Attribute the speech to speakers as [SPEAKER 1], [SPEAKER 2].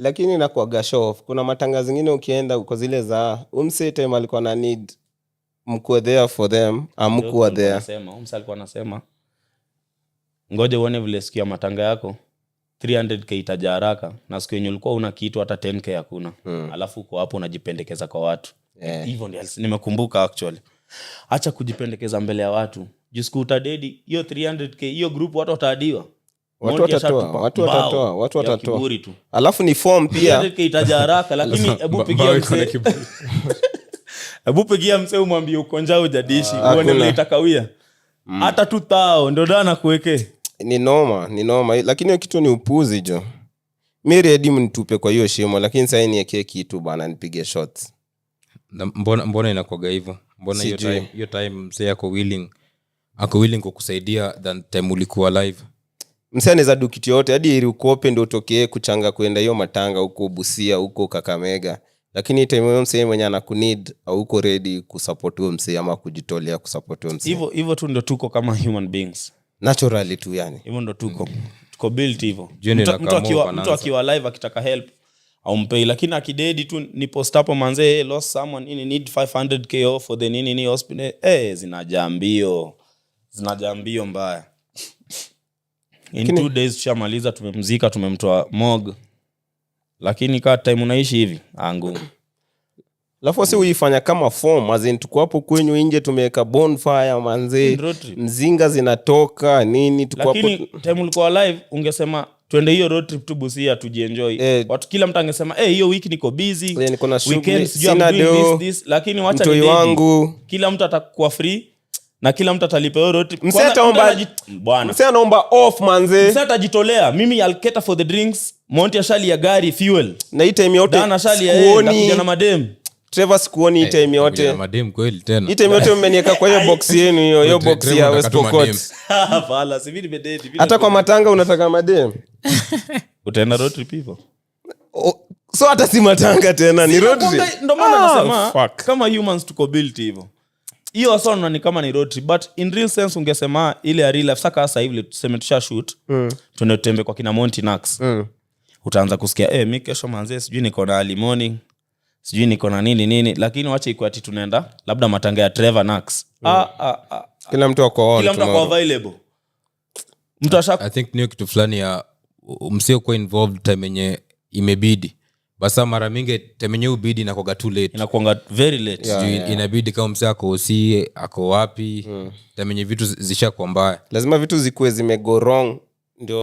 [SPEAKER 1] Lakini inakuwaga show off. Kuna matanga zingine ukienda uko zile za umse, time alikuwa na need mkuwe there for them, amkuwa
[SPEAKER 2] Alikuwa
[SPEAKER 1] there.
[SPEAKER 2] Umse alikuwa anasema, ngoja uone vile siku ya matanga yako 300K itaja haraka, na siku yenye ulikuwa una kitu hata 10K hakuna. Alafu uko hapo unajipendekeza kwa watu. Hivyo ndio nimekumbuka actually. Acha kujipendekeza mbele ya watu, juu siku utadedi, hiyo 300K, hiyo group watu wataadiwa.
[SPEAKER 1] Watu
[SPEAKER 2] Monty
[SPEAKER 1] watatoa,
[SPEAKER 2] ashatupa
[SPEAKER 1] watu
[SPEAKER 2] mbao
[SPEAKER 1] watatoa, watu
[SPEAKER 2] ya
[SPEAKER 1] watatoa.
[SPEAKER 2] Kiburi tu.
[SPEAKER 1] Alafu ni form pia.
[SPEAKER 2] 300K itaja haraka, lakini hebu pigia
[SPEAKER 3] Mbao iko na
[SPEAKER 2] msee
[SPEAKER 3] kiburi.
[SPEAKER 2] Hebu pigia msee umwambie uko njaa, ujadishi, uone
[SPEAKER 1] Hakuna.
[SPEAKER 2] Vile itakawia hata tu tao ndo dana kuweke.
[SPEAKER 1] Ni noma, ni noma, lakini hiyo kitu ni upuzi jo. Mi ready mnitupe kwa hiyo shimo, lakini sahii niekee kitu bana, nipige shots.
[SPEAKER 3] Na mbona inakwaga hivyo? Mbona hiyo
[SPEAKER 1] Sijui.
[SPEAKER 3] time, hiyo time msee ako willing kukusaidia than time ulikuwa live?
[SPEAKER 1] Msee anaweza do kitu yote hadi ili ukope ndo utokee kuchanga kwenda hiyo matanga huko Busia, huko Kakamega, lakini time huyo msee mwenye anakuneed auko ready kusupport huyo msee ama kujitolea kusupport huyo msee.
[SPEAKER 2] Hivyo hivyo tu ndo tuko kama human beings.
[SPEAKER 1] Naturally tu yani.
[SPEAKER 2] Hivyo ndo tuko built hivyo.
[SPEAKER 3] Juu ndio
[SPEAKER 2] Mtu
[SPEAKER 3] inakamua
[SPEAKER 2] mtu
[SPEAKER 3] upananza.
[SPEAKER 2] akiwa live akitaka help aumpei, lakini akidedi tu ni post hapo, manze, hey, lost someone, nini, need 500K off for the nini nini hospital, eh, zinajaa mbio, zinajaa mbio mbaya. In 2 days tushamaliza, tumemzika, tumemtoa morgue, lakini kaa time unaishi hivi, ah, ngumu.
[SPEAKER 1] Alafu si uifanya kama form, as in tuko hapo kwenyu nje tumeweka bonfire manzee,
[SPEAKER 2] Road trip.
[SPEAKER 1] Mzinga zinatoka, nini, tuko hapo.
[SPEAKER 2] Lakini time ulikuwa live ungesema twende hiyo road trip tu Busia tujienjoy, watu, kila mtu angesema, "Eh, hiyo wiki niko busy."
[SPEAKER 1] Eh, niko na shughuli,
[SPEAKER 2] Weekend sijui I'm
[SPEAKER 1] sina
[SPEAKER 2] doing
[SPEAKER 1] do,
[SPEAKER 2] this, this. Lakini wacha
[SPEAKER 1] mtoi
[SPEAKER 2] ni dedi.
[SPEAKER 1] wangu.
[SPEAKER 2] Kila mtu atakuwa free na kila mtu atalipa hiyo road trip.
[SPEAKER 1] Msee
[SPEAKER 2] Kwanza, bwana
[SPEAKER 1] Msee anaomba off manze.
[SPEAKER 2] Msee atajitolea, mimi I'll cater for the drinks, Monty ashali ya gari fuel.
[SPEAKER 1] Na hii time yote
[SPEAKER 2] Dan ashali ya,
[SPEAKER 1] sikuoni.
[SPEAKER 2] ndakuja na madem.
[SPEAKER 1] Trevor, sikuoni hii time
[SPEAKER 3] Kuja
[SPEAKER 1] yote.
[SPEAKER 3] na madem kweli tena?
[SPEAKER 1] Hii time yote mmenieka kwa hiyo box yenu, hiyo box
[SPEAKER 3] Trevor
[SPEAKER 1] ya
[SPEAKER 3] unataka tu
[SPEAKER 1] West Pokot.
[SPEAKER 3] madem.
[SPEAKER 2] Fala, si mimi nimedate, mimi
[SPEAKER 1] Hata kwa matanga unataka madem.
[SPEAKER 2] Utaenda road trip hivyo?
[SPEAKER 1] Oh, so hata si matanga tena, ni road trip.
[SPEAKER 2] Ndo maana
[SPEAKER 1] Ah,
[SPEAKER 2] nasema
[SPEAKER 1] fuck.
[SPEAKER 2] kama humans tuko built hivyo. Hiyo wasa ni kama ni road trip, but in real sense ungesema ile ya real life saka sasa hivi tuseme tusha shoot, tuende tutembe kwa kina Monty Nax, utaanza kusikia, "Eh, mi kesho manzee sijui niko na early morning, sijui niko na nini nini," lakini wacha ikuwe ati tunaenda labda matanga ya Trevor Nax, ah, ah, ah.
[SPEAKER 1] Kila mtu ako on
[SPEAKER 2] Kila mtu ako
[SPEAKER 1] tomorrow.
[SPEAKER 2] available, mtu asha
[SPEAKER 3] I think niyo kitu fulani ya msiokuwa involved time yenye imebidi basa. Mara mingi time yenye ubidi inakwaga too late.
[SPEAKER 2] Inakuanga very late.
[SPEAKER 3] Sijui inabidi kama msee ako osi, ako wapi, time yenye vitu zishakuwa mbaya.
[SPEAKER 1] Lazima vitu zikuwe zimego wrong.